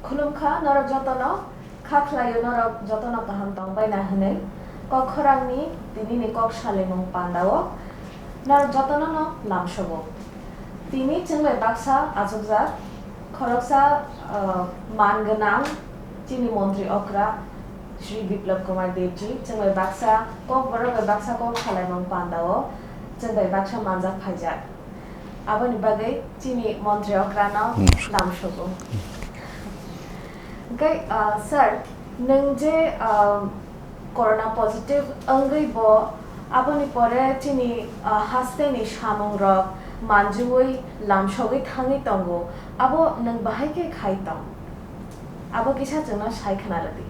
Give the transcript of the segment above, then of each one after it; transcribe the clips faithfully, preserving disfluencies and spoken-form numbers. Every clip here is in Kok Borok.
Khulumkha norok jotono, kha khlaio norok jotono kaham tongbaina hwnwi. Kok khorangni tinini kok salaimung pandao norok jotono no lamsogo. Tini chwng bai baksa achukjak, khoroksa, ah, man gwnang chini montri okra Shri Biplab Kumar Debji, chwng bai baksa kok borok bai baksa kok salaimung pandao chwng bai baksa manjak phaijak. Aboni bagwi chini montri okrano Hmm. lamsogo. Hwnkhe, ah, sir, nwng je, ah, corona positive wngwi bo aboni pore chini, ah, hasteni samungrok manjui lamsogwi thangwi tongo, abo nwng bahai khe khai tong? Abo kisa chwngno sai khna rwdi.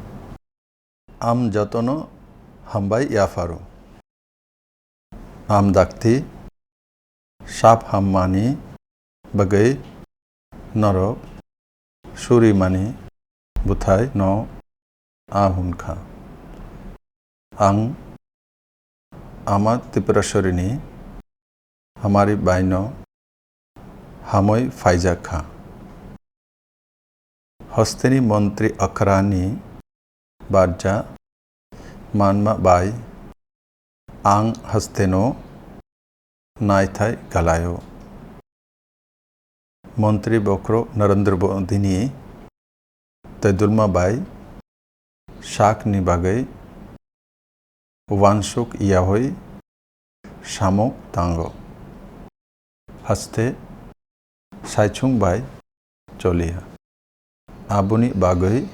Ang jotono hambai yapharo. Ang dakti sap hammani bagwi norok surimani bwthai no a hwn kha. Ang Ama Tripuraswarini hamari baino hamwi phaijak kha. Hosteni montri okrani barja manma bai ang hosteno naithai galaio. Montri bokhorok Narendra Modini tei dulma bai sakni bagwi uansuk yaui samung tango. Haste saichung bai choliya. Aboni bagwi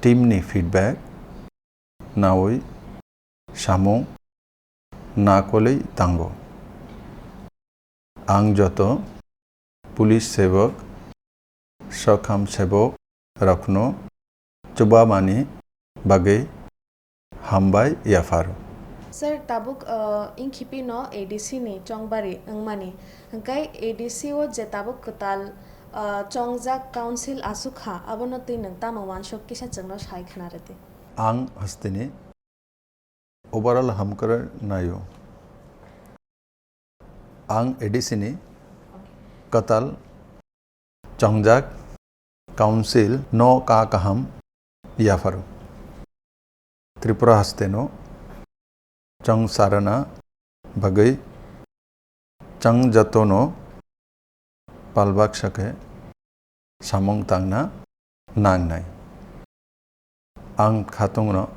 team ni feedback naui samung nakolwi tango. Ang joto police sebok, sokham sebok rokno chubamani bagwi hambai yapharo. Sir, tabuk, uh, ingkhipi no A D C ni chongbari wngmani, hwnkhe A D C o je tabuk kwtal, uh, chongjak council aswk kha, abono twi nwng tamo uansuk kisa chwngno sai khna rwdi. Ang hasteni overall hamkrai naio. Ang A D C ni kwtal chongjak council no ka kaham yapharo. Tripura haste no chong sarana bagwi chang jotono palbak sakhe samung tangna nangnai. Ang khatungno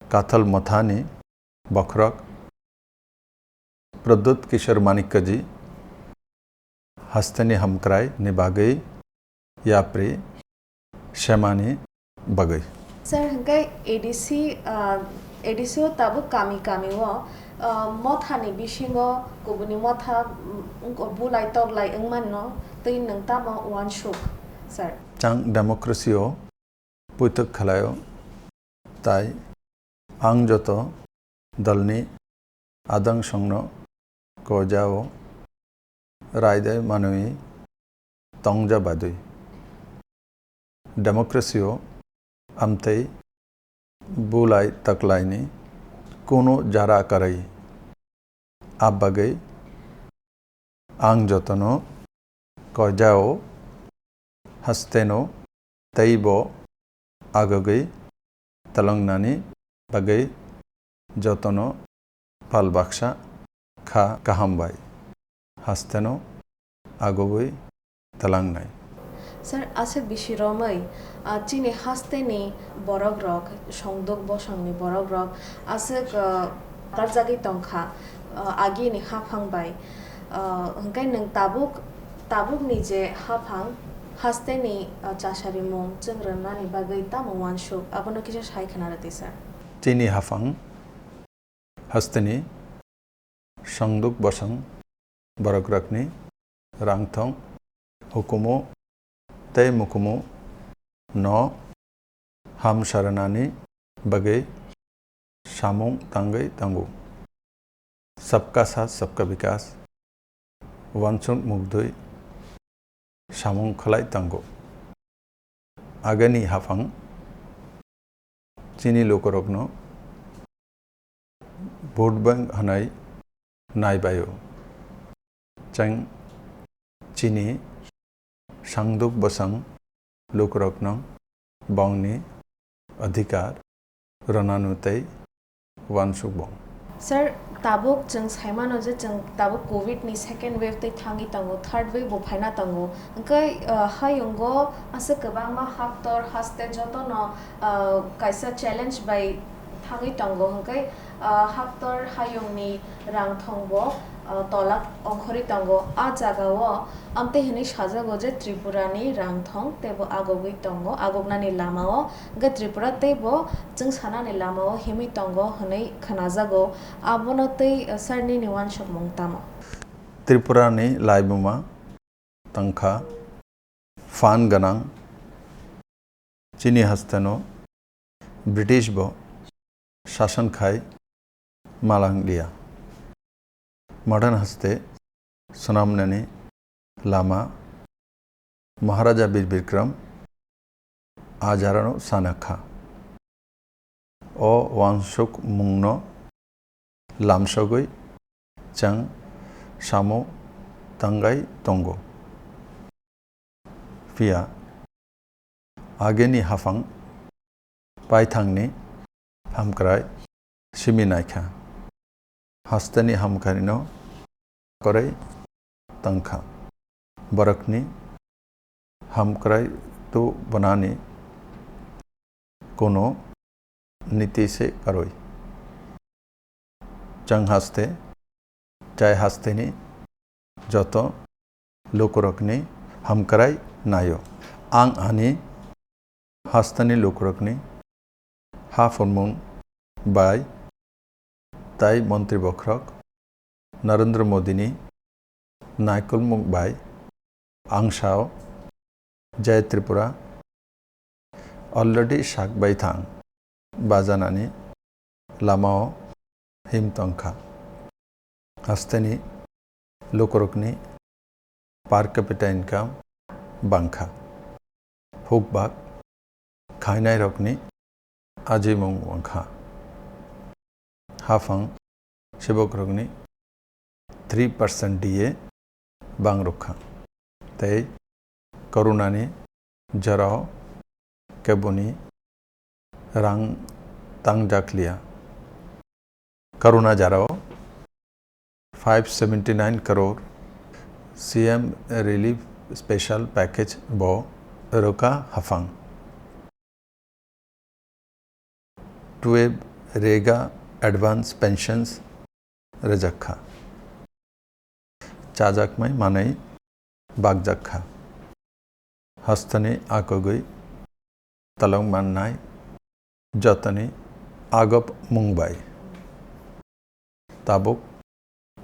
Kathal Mothani bokhorok Pradyut Kishore Manikya ji hasteni hamkrai ni bagwi yapri semani bagwi. Sir, hwnkhe A D C, ah, A D C o tabuk kami kami o, ah, mothani bisingo kubuni motha, mm, wngkha bulai toklai wngmano twi nwng tamo uansuk, sir? Chang democracy o puitok khlaio, tai ang joto dalni adangsongno kojao raidai manwi tongja badwi. Democracy o amtwi bulai taklaini kunu jara kwrwi. Abagwi ang jotono kojao hasteno teibo agogwi twlangnani bagwi jotono pal baksa kha kaham bai hasteno agogwi twlangnai. Sir, aswk bisi romwi, ah, chini hasteni borokrok, songduk bosongni borokrok aswk, ah, karjagwi tongkha, ah, agini haphang bai. Ah, hwnkhe nwng tabuk, tabukni je haphang hasteni, ah, chasarimung chwng rwnani bagwi tamo uansuk, abono kisa sai khna rwdi, sir. Chini haphang hasteni songduk bosong borokrokni rangthong, hukumu tei mukumu no hamsaranani bagwi samung tangwi tongo. Sabka Saath Sabka Vikas uansuk mukdwi samung khlai tongo. Agini haphang chini lukurokno vote bank hwnwi naibaio. Chwng chini sangduk bwsang lukurokno bongni adhikar rwnanu tei uansukbong. Sir, tabuk chwng saimano je chwng tabuk covid ni second wave tei thangwi tongo, third wave bo phaina tongo. Hwnkhe, ah, hayungo aswk kwbangma haktor haste jotono, ah, kaisa challenge bai thangwi tongo. Hwnkhe, ah, haktor hayungni rangthongbo, ah, tolak ongkhorwi tongo. A jagao amtwi hwnwi sajago je Tripurani rangthong teibo agogwi tongo, agoknani lamao. Hwnkhe Tripura teibo chwng sanani lamao himwi tongo hwnwi khwnajago. Abono tei, ah, sir nini uansukmung tamo? Tripurani laibuma tangkha phan gwnang. Chini hasteno British bo sasan khai malang liya. Modern haste swnamnani lama Maharaja Bir Bikram ajarano sana kha. O uansukmungno lamsogwi chwng samo tangwi tongo. Phiya ageni haphang paithangni hamkrai simi naikha. Hasteni hamkrai no kwrwi tangkha. Borokni hamkrai tu bwnani kuno niti se karwi. Chwng haste, chai hasteni joto lukurokni hamkrai naio. Ang ani hasteni lukurokni haphurmung bai tai montri bokhorok Narendra Modini naikolmung bai ang sao, Jai Tripura already sak bai thang bajanani lamao him tongkha. Hasteni lukurokni per capita income bangkha. Hukbak khainairokni ajimung wngkha. Haphang sebokrokni three percent D A bangrwkha. Tei corona ni jorao keboni rang tangjakliya. Corona jorao five seventy nine crore C M relief special package bo rwkha haphang. Twelve rega advance pensions rwjakha. Chajakmai manwi bakjakha. Hasteni akogwi talong mannai jotoni agop mung bai. Tabuk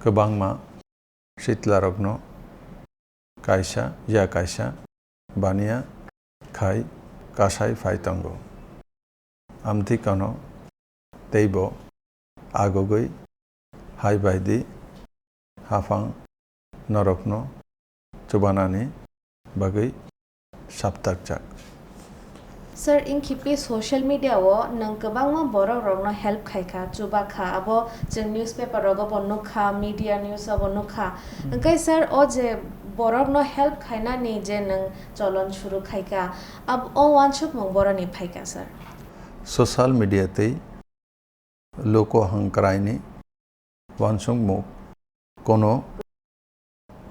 kwbangma sitlarokno kaisa ya kaisa baniya khai kasai phai tongo. Amtwi kano teibo agogwi hai bai di haphang norokno chubanani bagwi saptakjak. Sir, inkhipi social media o nwng kwbangma borok rokno help khaikha, chubakha, abo chwng newspaper rogo bo nukha, media news o bo nukha. Hwnkhe sir, o je borokno help khainani je nwng cholon suru khaikha, ab-, o uansukmung boroni phaikha sir? Social media tei luku hangkraini uansukmung kono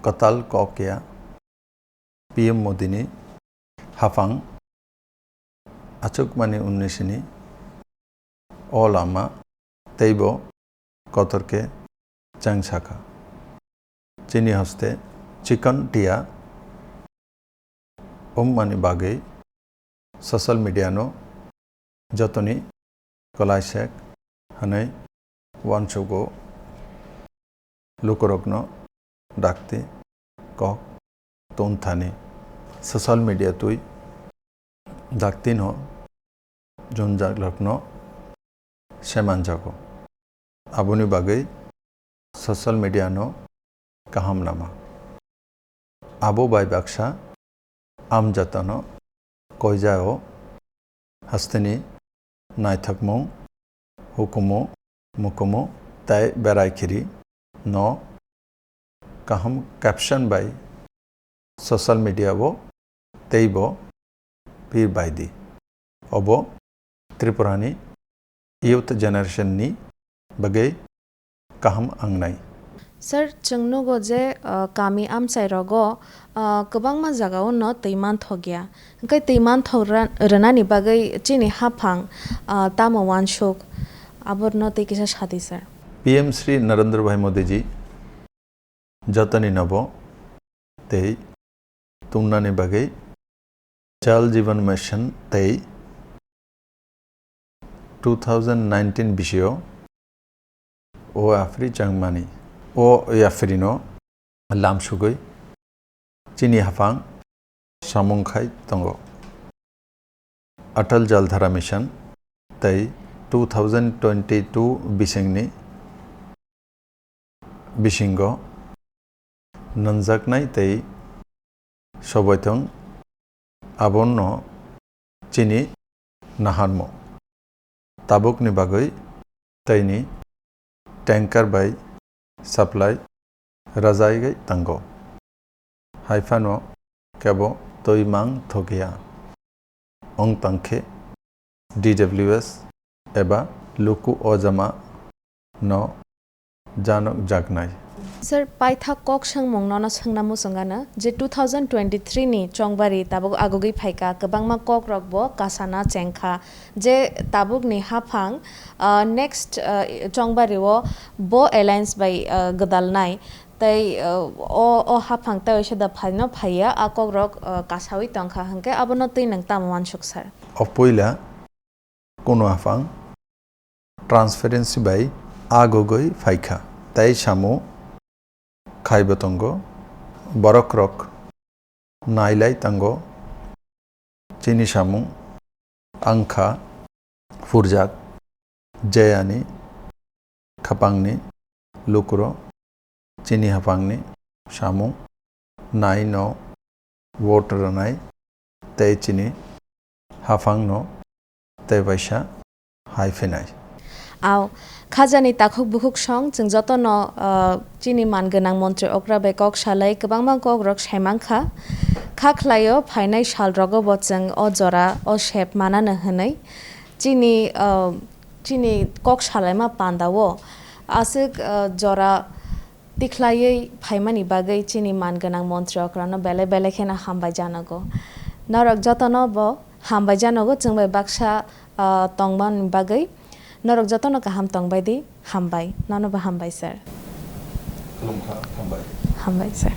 kwtal kok ya. P M Modini haphang achukmani unnisini o lama teibo kotor khe cheng sakha. Chini haste chikon tiya wngmani bagwi social media no jotoni kwlaisek hwnwi uansugo lukurokno dakti kok tongthani. Social media twi daktino jwnjakrokno semanjago. Aboni bagwi social media no kaham nama. Abo bai baksa amjatano koijao hasteni naithokmung, hukumu, mukumu tei berai khiri no kaham caption bai social media o teibo Pir Baidi. Obo Tripurani youth generation ni bagwi kaham wngnai. Sir, chwng nugo je, uh, kami amchai rogo, uh, kwbangma jagao no twi manthok ya. Hwnkhe twi manthok ra-, rwnani bagwi chini haphang, uh, tamo uansuk, aborno twi kisa sadi, sir. P M Shri Narendra Bhai Modi ji jotoni nobo tei tungnani bagwi Jal Jeevan Mission tei two thousand nineteen bisio o yaphri changmani, o yaphri no lam sugwi chini haphang samung khai tongo. Atal Jal Dhara Mission tei two thousand twenty-two bisingni bisingo nwnjaknai tei soboitong abono chini naharmo. Tabukni bagwi teini tanker bai supply rajaiwi tango. Haiphano kebo twi mang thokya. Wng tangkhe D W S eba luku ojama no janok jaknai. Sir, paithak kok swngmung nono swngna muchungano je two thousand twenty-three ni chongbari tabuk agugwi phaikha, kwbangma kok rok bo kasana chengkha je tabuk ni haphang, ah, next, ah, chongbari o bo alliance bai, ah, gwdalnai. Tei, uh, o, o haphang tei waisa da phaino phaiya, a kokrok, uh, kasawi tongkha hwnkhe abono twi nwng tamo uansuk, sir? O puila kunu haphang transparency bai agugwi phaikha tei samung khaibo tongo. Borokrok nailai tango chini samung wngkha phurjak jeyani khapangni lukuro chini haphangni samung naino vote rwnai tei chini haphangno tei waisa hai phinai. Ao, khajani takhuk bukhuk song chwng jotono, ah, chini man gwnang montri okra bai kok salai kwbangma kok rok sai mankha. Kha khlaio phainai sal rogo bo chwng o jora o sep manano hwnwi chini, ah, chini kok salaima pandao aswk, ah, jora tikhlaiwi phaimani bagwi chini man gwnang montri okrano belai belai kheno hambai janogo. Norok jotono bo hambai janogo, chwng bai baksa, ah, tongmani bagwi. Norok jotono kaham tongbai di, hambai. Nono bo hambai, sir. Khulumkha, hambai. Hambai, sir.